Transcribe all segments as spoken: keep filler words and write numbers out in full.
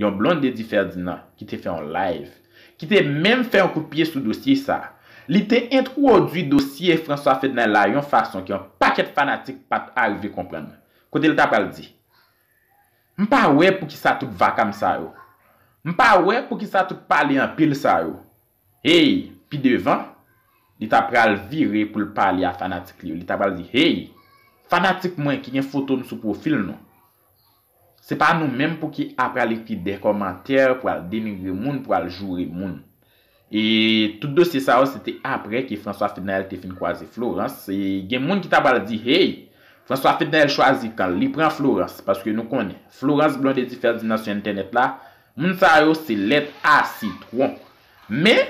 yon Blondedy Ferdinand ki te fè yon live, ki te menm fè yon kout pye sou dosye sa. Li te entwodui dosye François Fednaelle la yon fason ke yon pakèt fanatik pa t arive konprann. Kote l ta pral di, "M pa wè poukisa tout vakam sa yo. M pa wè poukisa tout pale anpil sa yo." Hey, pi devan, li ta pral vire pou l pale a fanatik li yo. Li ta pral di, "Hey, fanatik mwen ki gen foto m sou pwofil nou. Se pa nou menm pou ki ap pral ekri de kòmantè, pral denigre moun, pral joure moun." E tout dosye sa yo, se te apre ke François Fednaelle te fin kwaze Florence. E gen moun ki ta pral di, "Hey, François Fednaelle chwazi kan li pran Florence." Paske nou konnen, Florence, Blondedy Ferdinand sou entènèt la, moun sa yo se lèt a sitwon. Men,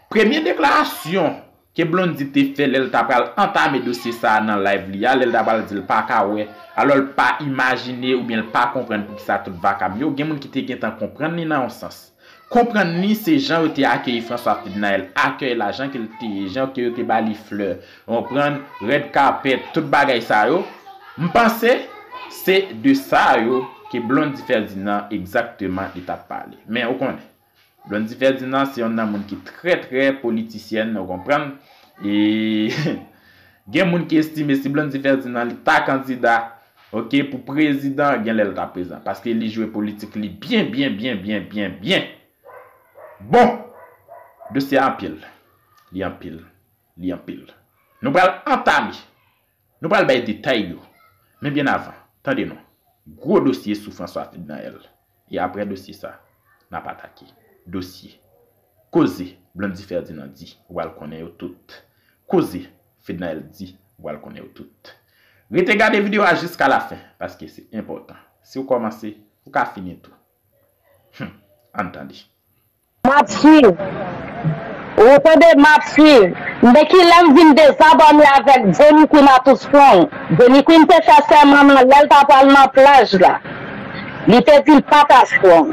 premye deklarasyon ke Blondy te fè lè l ta pral antame dosye sa a nan live li a, lè l ta pral di l pa ka wè, alò l pa imajine oubyen l pa konprann poukisa tout vakam yo, gen moun ki te gentan konprann li nan yon sans. Konprann li, se jan yo te akeyi François Fednaelle, akèy la, jan ke l te ye, jan ke yo te ba li flè, konprann, red carpet, tout bagay sa yo. M panse se de sa yo ke Blondy Ferdinand egzakteman li t ap pale. Men ou konnen, Blondy Ferdinand se yonn nan moun ki trè, trè politisyèn, ou konprann? E gen moun ki estime si Blondy Ferdinand li ta kandida, oke, pou prezidan, gen lè l ta prezan. Paske li jwe politik li byen, byen, byen, byen, byen, byen. Bon, dosye a anpil. Li anpil. Li anpil. Nou pral antame. Nou pral bay detay yo. Men byen avan, tande non. Gwo dosye sou François Fednaelle. E apre dosye sa, n ap atake dosye. Koze Blondy Ferdinand di, ou pral konnen yo tout. Koze Fednaelle di, ou pral konnen yo tout. Rete gade videyo a jiska lafen, paske se enpòtan. Si w kòmanse, ou ka fini tou. Humm, ann tande. M ap swiv. Ou tande, m ap swiv. Men kilè m vin dezabòne avèk Jenny Queen a tout strong. Jenny Queen te fè sèman nan lè l ta pral nan plaj la. Li te di l pa ta strong.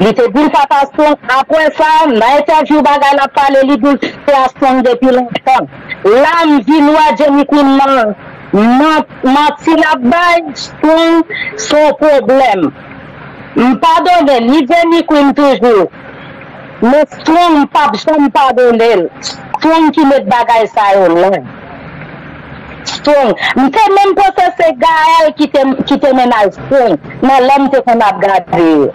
Li te di l pa ta strong. Apre sa, nan entèvyou bagay l ap pale, li di l te a strong depi lontan. La, m vin wè Jenny Queen nan, nan manti l ap bay, strong, se yon pwoblèm. M padone ni Jenny Queen toujou. Men Strong, m p ap janm padone l. Strong ki met bagay sa yo la. Strong. M te menm panse se Gaël ki te, ki te mennaj Strong nan lè m te konn ap gade yo.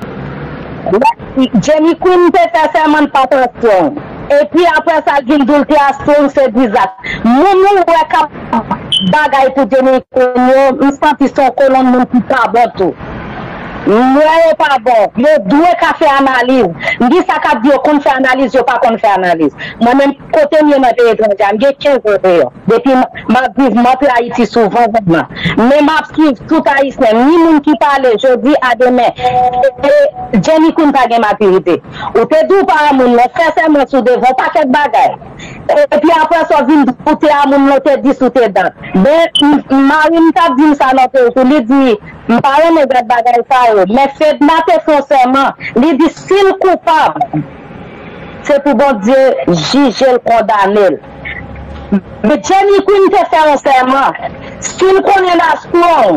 Jenny Queen te fè sèman pa t a Strong. Epi apre sa, l vin di l te a Strong, se dizas. Moun ou wè k ap bagay pou Jenny Queen yo, m santi se yon kolonn moun ki pa bon tou. M wè yo pa bon. Yo dwe ka fè analiz. M di sa k ap di yo konn fè analiz, yo pa konn fè analiz. Mwen menm, kote m ye nan peyi etranje a, m gen kenz an deyò. Depi m, m ap viv, m antre Ayiti souvan, souvan. Men m ap swiv tout Ayisyen, ni moun ki pale jodi a demen. E Jenny Queen pa gen matirite. Ou te di w pa a moun nan, fè sèman sou devan, yon pakèt bagay. Epi apre sa, w vin di w te a moun nan, w te dis ou te dat. Men, m, mari m t ap di m sa nan tèt tou, li di, m pa renmen gad bagay sa yo. Men Fedna te fè yon sèman, li di si l koupab, se pou Bondye jije l, kondane l. Men Jenny Queen te fè yon sèman, si l konnen l a Strong,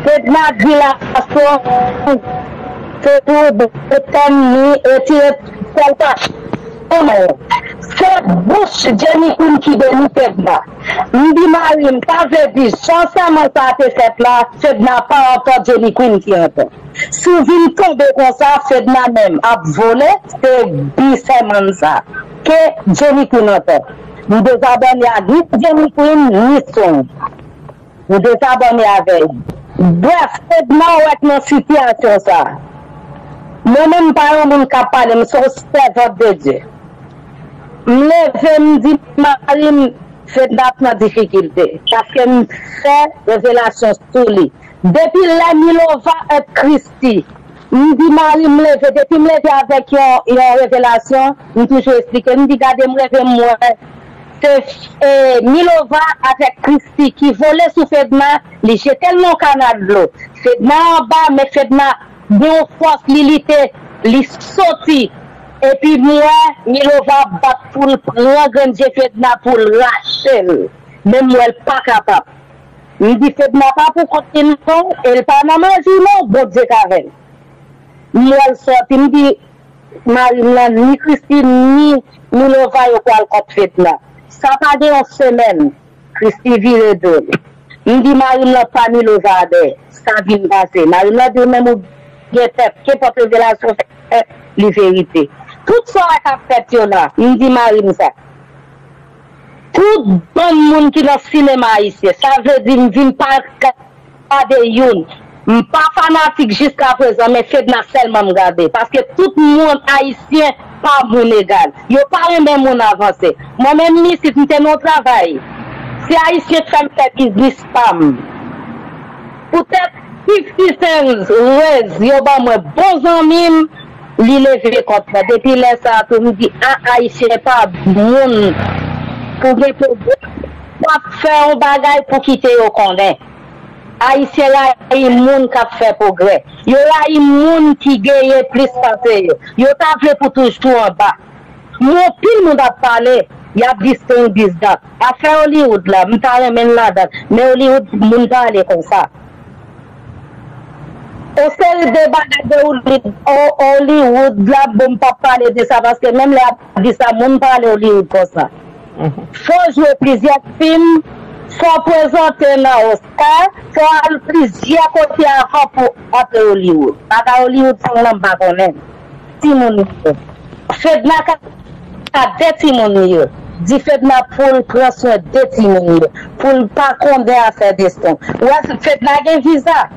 Fedna di l a Strong, se pou beten ni etire sèl pa. Se bouch Jenny Queen ki beni Fedna. M di mari m, sa vle di, jan sèman sa a te fèt la, Fedna pa an tò, Jenny Queen ki an tò. Si w vin tonbe konsa, Fedna menm ap vole, se bi sèman sa. Ke Jenny Queen an tò. M dezabòne ak ni Jenny Queen, ni Strong. M dezabòne avè l. Brèf, Fedna wè k nan sitiyasyon sa. Mwen menm, m pa yon moun k ap pale, m se yon sèvant de Dye. M leve, m di mari m, Fedna ap nan difikilte, paske m fè revelasyon sou li. Depi lè Milova èk Christie, m di mari m leve, depi m leve avèk yon, yon revelasyon, m toujou esplike l, m di gade m leve m wè se, e, Milova avèk Christie ki vole sou Fedna, li jete l nan yon kanal dlo. Fedna anba, men Fedna gen yon fòs, li lite, li soti. Epi m wè Milova bat pou l pran grenn je Fedna pou l rache l. Men m wè l pa kapab. M di Fedna pa pou kont li non, e l pa nan maji non, Bondye k avè l. M wè l sòti, m di mari m lan, ni Christie, ni Milova yo pral kont Fedna. Sa pa gen yon semèn, Christie vire do l. M di mari m lan, pa Milova dèyè. Sa vin pase. Mari m lan di, ou menm ou gen tèt, kenpòt revelasyon fè, li verite. Tout sa w wè k ap fèt yo la, m di mari m sa. Tout bann moun ki nan sinema ayisyen, sa vle di m vin pa gade youn. M pa fanatik jiskaprezan, men Fedna sèlman m gade. Paske tout moun ayisyen pa moun egal. Yo pa renmen moun avanse. Mwen menm isit, m te nan yon travay. Se ayisyen k fè m fè biznis pa m. Poutèt fifty Cent, Rez, yo ban mwen bon zanmi m, li leve kont mwen. Depi lè sa a tou, m di, a, ayisyen pa moun pou gen pwoblèm. W ap fè yon bagay pou kite yo konnen. Ayisyen rayi moun k ap fè pwogrè. Yo rayi moun ki genyen plis pase yo. Yo ta vle pou toujou anba. Mwen, anpil moun ap pale, y ap di Strong this, that. Afè Hollywood la, m ta renmen l ladan l, men Hollywood, moun pa ale konsa. Yon seri de bagay de Hollywood, Ho-, Hollywood la, bon, m p ap pale de sa, paske menm lè y ap di sa, moun pa ale Hollywood konsa. Fò w jwe plizyè fim, fò w prezante nan Oscar, fò w al plizyè kote avan pou w antre Hollywood. Bagay Hollywood, sa m pa konnen. Timoun yo. Fedna ka, ka de timoun li yo. Di Fedna pou l pran swen de timoun yo. Pou l pa konnen afè Deston. Ou wè, Fedna gen viza.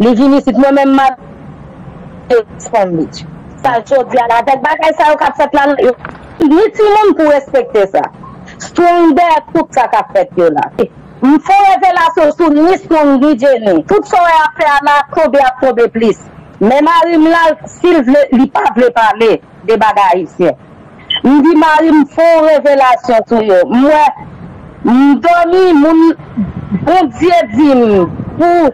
Li vin isit, mwen menm, m al Palm Beach. Sa jodi a la, avèk bagay sa yo k ap fèt la, yo, ni timoun pou respekte sa. Strong dèyè tout sa k ap fèt yo la. M fè yon revelasyon sou ni Strong ni Jenny. Tout sa w wè y ap fè a la, tonbe ap tonbe plis. Men mari m la, si l vle, li pa vle pale de bagay ayisyen. M di mari m fè yon revelasyon sou yo. M wè, m dòmi, moun, Bondye di m pou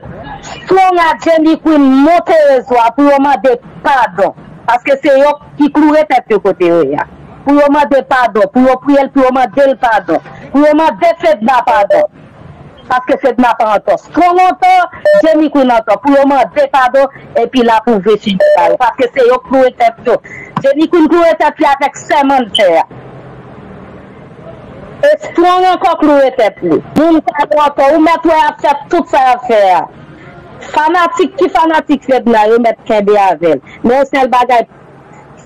Strong ak Jenny Queen monte rezo a pou yo mande padon. Paske se yo ki kloure tèt yo kote yo ye a. Pou yo mande padon, pou yo priye l, pou yo mande l padon. Pou yo mande Fedna padon. Paske Fedna pa antò. Strong antò, Jenny Queen antò. Pou yo mande padon, epi l ap ouvri sijè sa yo. Paske se yo k kloure tèt yo. Jenny Queen kloure tèt li avèk sèman l fè a. E Strong ankò kloure tèt li. Moun sa yo ankò, ou mèt wè y ap fè tout sa y ap fè a. Fanatik ki fanatik Fedna, yo mèt kenbe avè l. Men yon sèl bagay,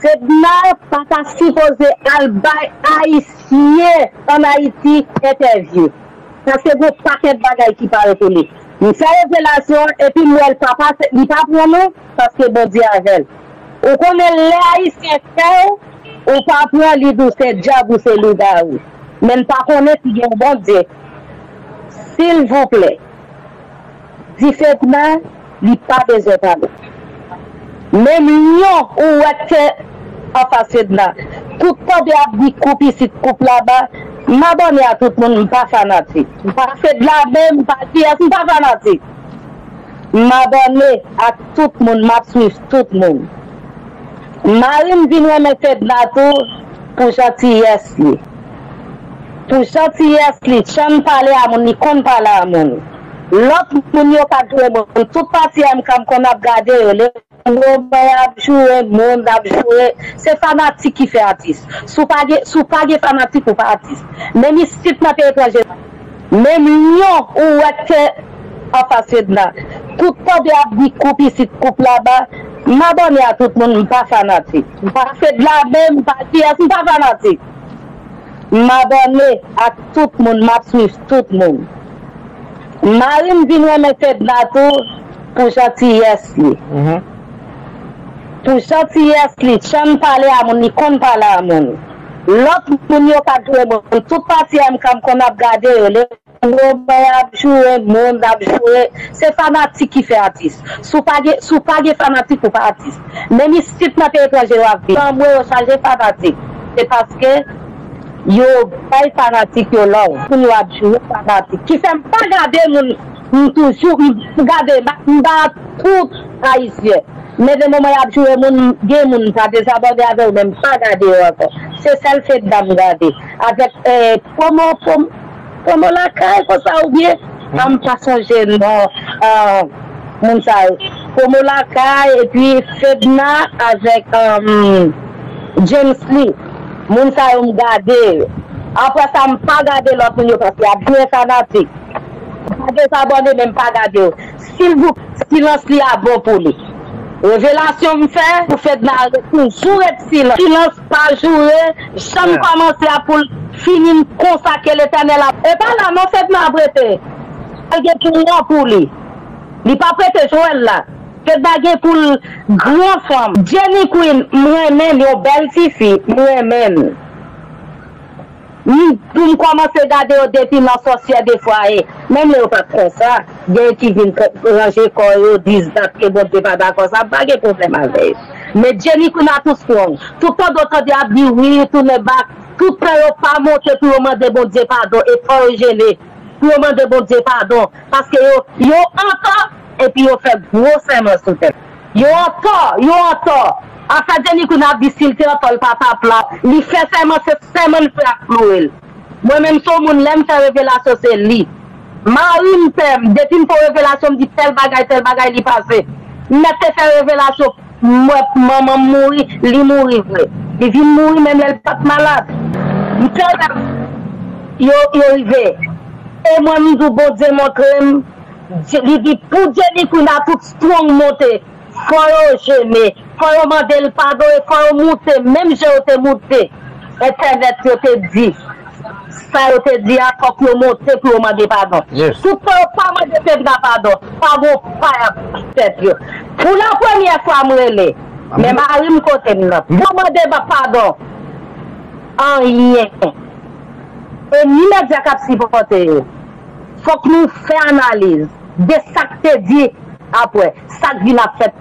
Fedna pa ta sipoze al bay Ayisyen ann Ayiti entèvyou. Paske gen yon pakèt bagay ki pa rete li. M fè revelasyon an, epi m wè l pa pase, li pa pran non, paske Bondye avè l. Ou konnen lè Ayisyen fè w, ou pa pran, li di w se dyab ou se lougawou. Men l pa konnen si gen yon Bondye. Silvouplè. Di Fedna, li pa bezwen pale. Menm lyon ou wè k te anfas Fedna. Tout tande ap di koup isit, koup laba. M abòne a tout moun, m pa fanatik. M pa Fedna menm, m pa kiyès, m pa fanatik. M abòne ak tout moun, m ap swiv tout moun. Mari m vin renmen Fedna tou pou jantiyès li. Pou jantiyès li, Chan pale a moun, li konn pale a moun. Lòt moun yo k ap joure moun, tout pati M K m konn ap gade yo, lè yo wè y ap joure moun, ap joure, se fanatik ki fè atis. Si w pa gen, si w pa gen fanatik, ou pa atis. Menm isit nan peyi etranje, menm lyon ou wè k te anfas Fedna. Tout tande ap di koup isit, koup laba. M abòne a tout moun, m pa fanatik. M pa Fedna menm, m pa kiyès, m pa fanatik. M abòne ak tout moun, m ap swiv tout moun. Mari m vin renmen Fedna tou pou jantiyès li. Pou jantiyès li, Chan pale a moun, li konn pale a moun. Lòt moun yo k ap joure moun, tout pati M K m konn ap gade yo, lè yo wè y ap joure moun, ap joure, se fanatik ki fè atis. Si w pa gen, si w pa gen fanatik, ou pa atis. Menm isit nan peyi etranje w ap viv, chanm yo chaje fanatik. Se paske yo bay fanatik yo love. Moun yo ap joure fanatik. Ki fè m pa gade moun, m toujou, m gade, m ba tout Ayisyen. Men de moman y ap joure moun, gen moun m pa dezabòne avè yo, men m pa gade yo ankò. Se sèl Fedna m gade. Avèk, eh, pwomo, pwomo, pwomo lakay, konsa oubyen An m pa sonje non, ah, moun sa yo. Komo Lakay, epi Fedna avèk, um, James Lee. Moun sa yo m gade yo. Apre sa, m pa gade lòt moun yo paske y ap vire fanatik. M pa dezabòne, men m pa gade yo. Silvouplè, silans li a bon pou li. Revelasyon m fè pou Fedna toujou ret silans. Silans pa joure, janm kòmanse a pou l fini konsa ke Letènèl ap. E pa la non Fedna ap rete. L gen pou l ran pou li. Li p ap rete Joel la. Fedna gen pou l gran fanm. Jenny Queen, m renmen l, yon bèl tifi, m renmen l. M, pou m kòmanse gade yo depi nan sòsyè de fwaye. Menm lè yo pa t konsa, gen ki vin ranje kò yo, di dat ke Bondye pa dakò sa, m pa gen pwoblèm avè yo. Men Jenny Queen a tou strong. Toutan do tande ap di wi, tounen bak, toutan yo pa monte pou yo mande Bondye padon, e fò yo jene pou yo mande Bondye padon, paske yo, yo antò, epi yo fè gwo sèman sou tèt. Yo antò, yo antò. Afè Jenny Queen ap di si l te antò, l pa t ap la. Li fè sèman, se sèman l fè ak kloure l. Mwen menm se yon moun, lè m fè revelasyon, se li. Mari m pè m, depi m fè yon revelasyon, m di tèl bagay, tèl bagay, li pase. M mèt te fè revelasyon, m wè manman m mouri, li mouri vre. Li vin mouri menm lè l pa t malad. M fè yo, yo rive. E mwen, m di w, Bondye montre m, li di pou Jenny Queen a tout strong monte. Fò yo jene, fò yo mande l padon e fò yo moute, menm jan yo te moute entènèt yo te di. Sa yo te di a, fòk yo monte pou yo mande padon. Toutan yo pa mande Fedna padon, pa gon pa y ap tèt yo. Pou la premyè fwa m rele, men mari m kote m nan. Pou mande padon, anyen. E ni medya k ap sipòte yo. Fòk nou fè analiz de sa k te di apre, sa k vin ap fèt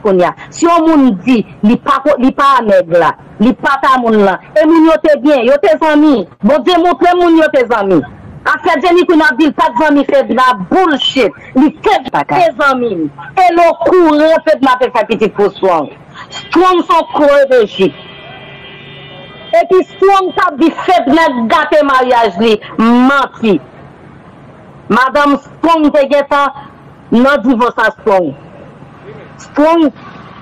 kounye a. Si yon moun di li pa ko-, li pa nèg la, li pa ta moun lan, e moun yo te byen, yo te zanmi. Bondye montre m moun yo te zanmi. Afè Jenny Queen ap di l pa t zanmi Fedna, bullshit. Li te, te zanmi l. E l okouran Fedna te fè pitit pou Strong. Strong se yon kwo de ji. Epi Strong t ap di Fedna gate maryaj li. Manti. Madanm Strong te gentan nan divòs a Strong. Strong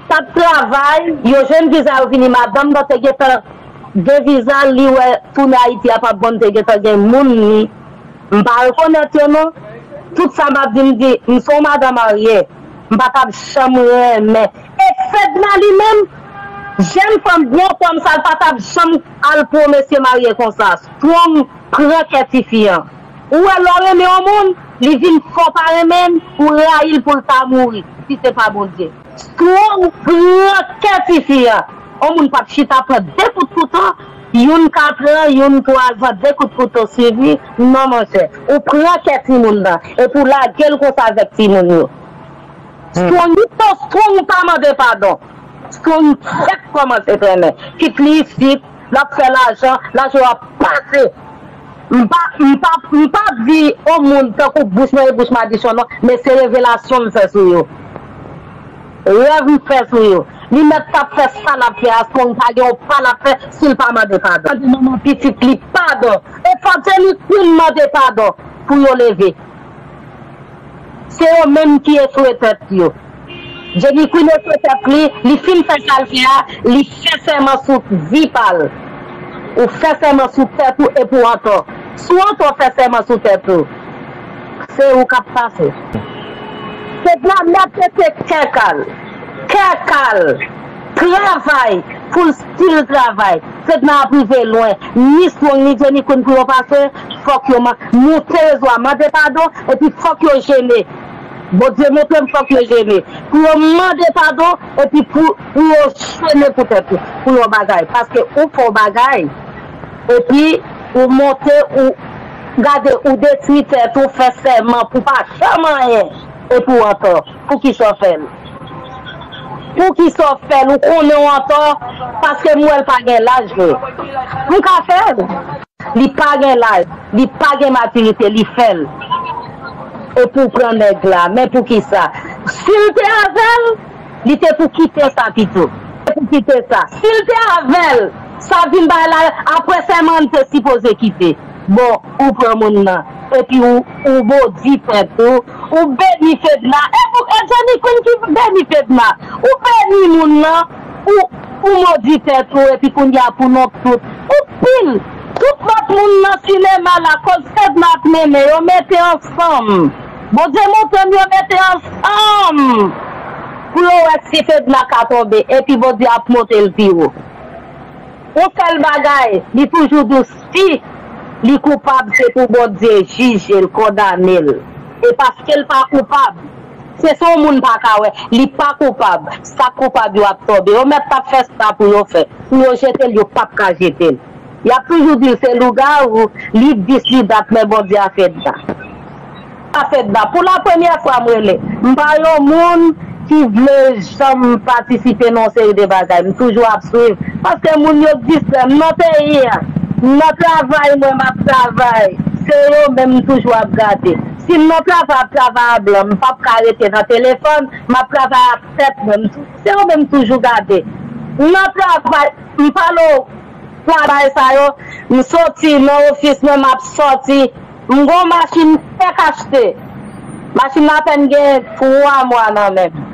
t ap travay, yo jwenn viza, yo vini, madanm nan te gentan gen viza, li wè tounen Ayiti a p ap bon, te gentan gen moun li. M pa rekonèt yo non. Tout sa m ap di, m di, m se yon madanm marye. M pa t ap janm renmen. E Fedna li menm, jèn fanm, byen fanm sa, l pa t ap janm al pran mesye marye konsa. Strong pran kè tifi an. Ou wè lè w renmen yon moun, li vin fè w pa renmen l, ou rayi l pou l ta mouri, si se pa Bondye. Strong pran kè tifi an. Yon moun p ap chita pran de kout kouto, youn katran, youn twazan, de kout kouto swiv li. Non, monchè. Ou pran kè timoun nan, epi w lage l konsa avèk timoun yo. Strong, li twò strong, pa mande padon. Strong fèk kòmanse trennen. Kit li isit, l ap fè lajan, lajan w ap pase. M pa, m pa, m pa di yon moun tankou bouch mwen e bouch madichon non, men se revelasyon m fè sou yo. Rèv m fè sou yo. Li mèt t ap fè sa l ap fè a, Strong pa gen yon pa l ap fè si l pa mande padon. Mande manman pitit li padon. E fò Jenny Queen mande padon pou yo leve. Se yo menm ki echwe tèt yo. Jenny Queen echwe tèt li, li fin fè sa l fè a, li fè sèman sou vi pa l. Ou fè sèman sou tèt ou epi w antò. Si w antò fè sèman sou tèt ou, se ou k ap pase. Se pa mèt mete kè kal. Kè kal. Travay pou l still travay. Fedna ap rive lwen. Ni Strong, ni Jenny Queen pou yo pase, fòk yo ma-, moute rezo a, mande padon, epi fòk yo jene. Bondye montre m fòk yo jene. Pou yo mande padon, epi pou, pou yo jene poutèt ou, pou yon bagay. Paske ou fè yon bagay, epi ou monte, ou gade, ou detwi tèt ou, fè sèman pou pa janm anyen, epi w antò. Poukisa w fè l? Poukisa w fè l? Ou konnen w antò, paske m wè l pa gen laj vre. M ka fè l. Li pa gen laj, li pa gen matirite, li fè l. E pou pran nèg la, men poukisa? Si l te avè l, li te pou kite sa pito. Te pou kite sa. Si l te avè l, sa vin bay la, apre sèman l te sipoze kite. Bon, ou pran moun nan. epi ou, ou modi tèt ou, ou beni Fedna, e pou e Jenny Queen ki beni Fedna, ou beni moun nan, ou, ou modi tèt ou, epi kounye a pou nou tout, ou pil, tout lòt moun nan sinema la, koz Fedna ap mennen, yo mete ansanm. Bondye montre m yo mete ansanm pou yo wè si Fedna ka tonbe, epi Bondye ap monte l pi wo. Yon sèl bagay, li toujou di w si li koupab, se pou Bondye jije l, kondane l. E paske l pa koupab, se se yon moun pa ka wè, li pa koupab, sa k koupab yo ap tonbe. Yo mèt t ap fè sa pou yo fè, pou yo jete l, yo p ap ka jete l. Y ap toujou di l se lougawou, li dis li dat, men Bondye a Fedna. A Fedna, pou la premyè fwa m rele. M pa yon moun ki vle janm patisipe nan yon seri de bagay. M toujou ap swiv. Paske moun yo distrè m nan peyi a. M nan travay mwen, m ap travay. Se yo menm m toujou ap gade. Si m nan travay, ap travay a blan, m p ap ka rete nan telefòn, m ap travay ak tèt mwen. M tou- Se yo menm m toujou gade. M nan travay, m pale w travay sa yo, m soti nan ofis mwen, m ap soti, m gon machin fèk achte. Machin nan apèn gen twa mwa nan men m.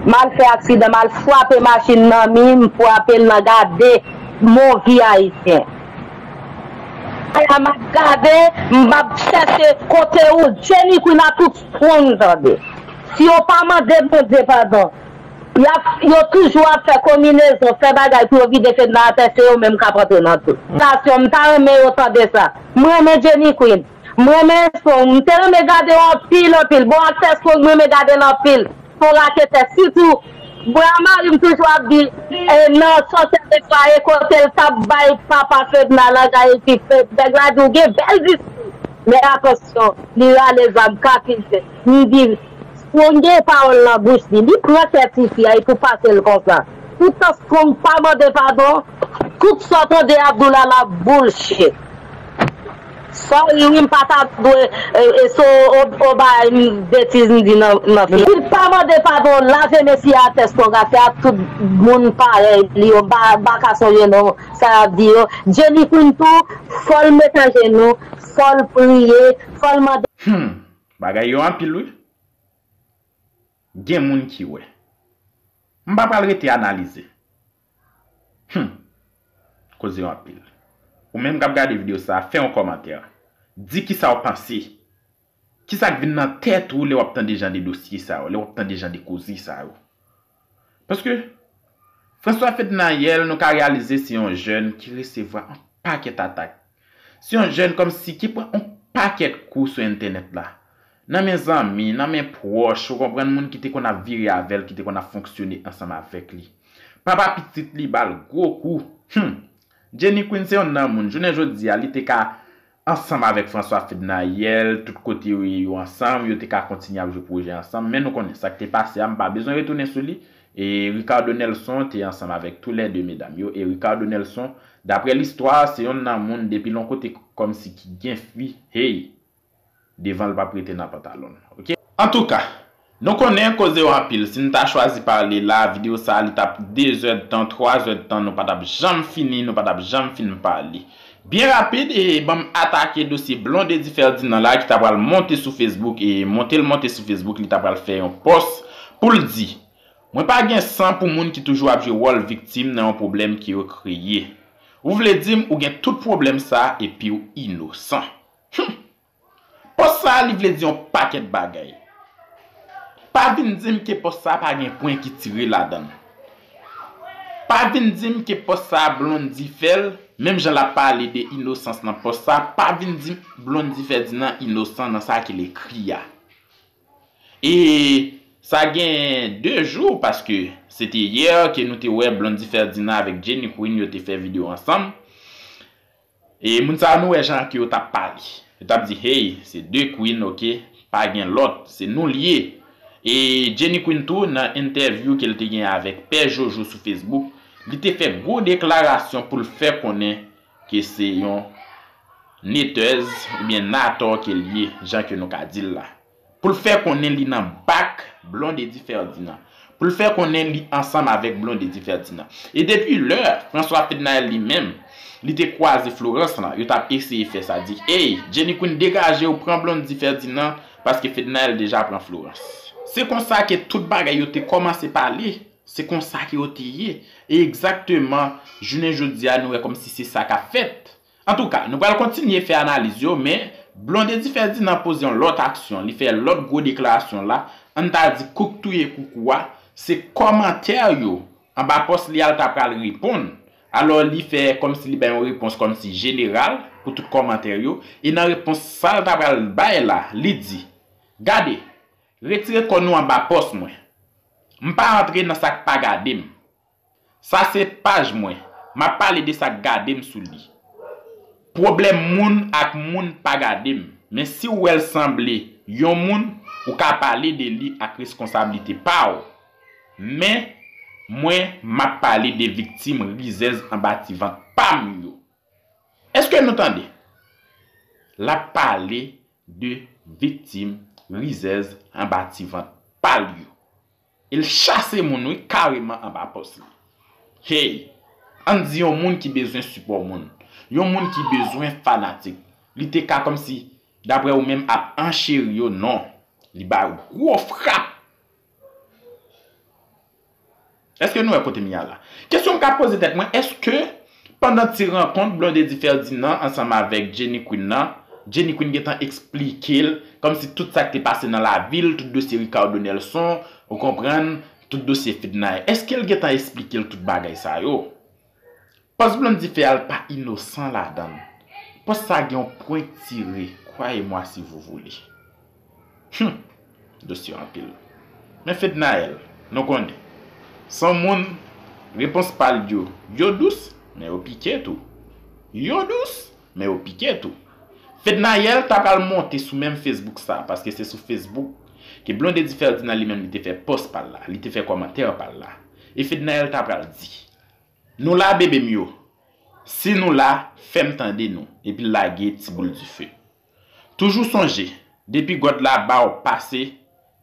M al fè aksidan, m al frape machin nan mi, m frape l nan gade Mon Vi Ayisyen. Aya m ap gade, m ap chèche kote ou, Jenny Queen a tout strong tande. Si yo pa mande Bondye padon, y ap, yo toujou ap fè konminezon, fè bagay pou yo vide Fedna atè, se yo menm k ap antre nan tout. Stasyon, m ta renmen yo tande sa. M renmen Jenny Queen. M renmen son. M te renmen gade w anpil, anpil. Bon, aktè son, m renmen gade l anpil. Son raketè. Sitou, bra mari m toujou ap di, e, nan sòsyè de fwaye kote l t ap bay papa Fedna langay epi Fed, nèg la di w gen bèl diskou. Men atansyon, li rale zam kapize. M di, Strong gen pawòl nan bouch li. Li pran kè tifi a, li pou pase l konsa. Poutan Strong pa mande padon, tout sa w tande Abdoula la bullshit. Sorry wi, m pa ta dwe, e, e, so, o, o bagay m betiz m di nan, nan fim. Li pa mande padon, lave mesye atè Strong, afè a tout moun parèy li yo, m pa, m pa ka sonje non sa y ap di yo. Jenny Queen tou, fò l met ajenou, fò l priye, fò l mande. Hmm, bagay yo anpil wi. Gen moun ki wè. M pa pral rete analize. Hum. Koze yo anpil. Ou menm k ap gade videyo sa, fè yon kòmantè. Di kisa w panse. Kisa k vin nan tèt ou lè w ap tande jan de dosye sa yo, lè w ap tande jan de koze sa yo? Paske François Ferdinand Yèl, nou ka reyalize se yon jèn ki resevwa yon pakèt atak. Se yon jèn kòmsi ki pran yon pakèt kou sou entènèt la. Nan men zanmi, nan men pwòch, ou konprann, moun ki te konn ap vire avè l, ki te konn ap fonksyone ansanm avèk li. Papa pitit li ba l gwo kou. Hum! Jenny Queen se yonn nan moun, jounen jodi a, li te ka ansanm avèk François Ferdinand Yèl, tout kote yo ye yo ansanm, yo te ka kontinye ap jwe pwojè ansanm, men nou konnen sa k te pase a, m pa bezwen retounen sou li. E Ricardo Nelson te ansanm avèk toulède medam yo, e Ricardo Nelson, daprè listwa, se yonn nan moun depi l yon kote kòmsi ki gen fi, hey, devan l p ap rete nan pantalon l, oke? Antouka, nou konnen koze yo anpil, si n ta chwazi pale la, videyo sa a li t ap de zèdtan, twa zèdtan, nou pa t ap janm fini, nou pa t ap janm fin pale. Byen rapid, e ban m atake dosye Blondedy Ferdinand la ki ta pral monte sou Facebook, e monte l monte sou Facebook, li ta pral fè yon pòs pou l di, mwen pa gen san pou moun ki toujou ap jwe wòl viktim nan yon pwoblèm ke yo kreye. Ou vle di m ou gen tout pwoblèm sa epi w inosan. Hum! Pòs sa a li vle di yon pakèt bagay. Pa vin di m ke pòs sa a pa gen pwen ki tire ladan l. Pa vin di m ke pòs sa a Blondy fè l, menm jan l ap pale de inosans nan pòs sa, pa vin di m Blondy Ferdinand inosan nan sa ke l ekri a. E sa gen de jou, paske se te yè ke nou te wè Blondy Ferdinand avèk Jenny Queen yo te fè videyo ansanm. E moun sa yo nou wè jan ke yo t ap pale. Yo t ap di, hey, se de queen, oke, pa gen lòt, se nou l ye. E Jenny Queen tou, nan entèvyou ke l te gen avèk Pè Jojo sou Facebook, li te fè gwo deklarasyon pou l fè konnen ke se yon netèz oubyen natò ke l ye, jan ke nou ka di l la. Pou l fè konnen li nan bak Blondedy Ferdinand. Pou l fè konnen li ansanm avèk Blondedy Ferdinand. E depi lè, François Ferdinand li menm, li te kwaze Florence lan, yo t ap eseye fè sa, di, "Ey, Jenny Queen, degaje w, pran Blondy Ferdinand, paske Fednaelle deja pran Florence." Se konsa ke tout bagay yo te kòmanse pale, se konsa ke yo te ye. E egzakteman, jounen jodi a, nou wè kòmsi se sa k ap fèt. Antouka, nou pral kontinye fè analiz yo, men Blondedy Ferdinand poze yon lòt aksyon, li fè lòt gwo deklarasyon la, ann ta di kouk touye koukou a, se kòmantè yo anba pòs li a l ta pral reponn. Alò, li fè kòmsi li bay yon repons kòmsi jeneral pou tout kòmantè yo, e nan repons sa l ta pral bay la, li di, "Gade, retire kò nou anba pòs mwen. M pa antre nan sa k pa gade m. Sa se paj mwen. M ap pale de sa k gade m sou li. Pwoblèm moun ak moun pa gade m. Men si w wè l sanble yon moun, ou ka pale de li ak reskonsablite pa w. Men, mwen, m ap pale de viktim rizèz anba ti vant pa m yo." Èske nou tande? L ap pale de viktim rizèz anba ti vant pa l yo. E l chase moun, wi, kareman anba pòs li. Hey! Ann di yon moun ki bezwen sipò moun, yon moun ki bezwen fanatik, li te ka kòmsi, daprè ou menm, ap ancheri yo, non. Li ba yo gwo frap. Èske nou wè kote m ye a la? Kesyon m ka poze tèt mwen, èske pandan ti rankont Blondedy Ferdinand ansanm avèk Jenny Queen nan, Jenny Queen gentan eksplike l, kòmsi tout sa k te pase nan lavi l, tout dosye Ricardo Nelson, ou konprann, tout dosye Fednaelle. Èske l gentan eksplike l tout bagay sa yo? Pòs Blondedy fè a l pa inosan ladan l. Pòs sa gen yon pwen tire, croyez-moi si vous voulez. Hum, dosye anpil. Men Fednaelle, nou konnen. Se yon moun, repons pa l yo, yo dous, men yo pike tou. Yo dous, men yo pike tou. Fednaelle ta pral monte sou menm Facebook sa, paske se sou Facebook ke Blondedy Ferdinand li menm li te fè pòs pa l la, li te fè kòmantè pa l la. E Fednaelle ta pral di, "Nou la, bebe m yo. Si nou la, fè m tande nou." Epi l lage ti boul dife. Toujou sonje, depi God la ba w pase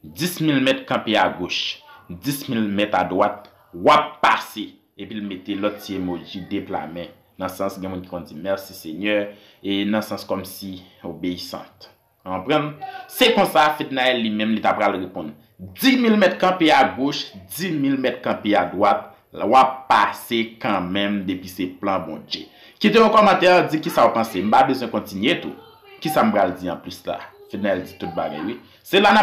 dis mil mèt kanpe agoch, dis mil mèt adwat, w ap pase. Epi l mete lòt ti emoji de pla men, nan sans gen moun ki konn di, "Mèsi Senyè," e nan sans kòmsi obeyisant. Ou konprann? Se konsa, Fednaelle li menm, li ta pral reponn. Dis mil mèt kanpe agoch, dis mil mèt kanpe adwat, w ap pase kanmenm depi se plan Bondye. Kite yon kòmantè, di kisa w panse. M pa bezwen kontinye tou. Kisa m pral di anplis la? Fednaelle di tout bagay, wi. Se la n ap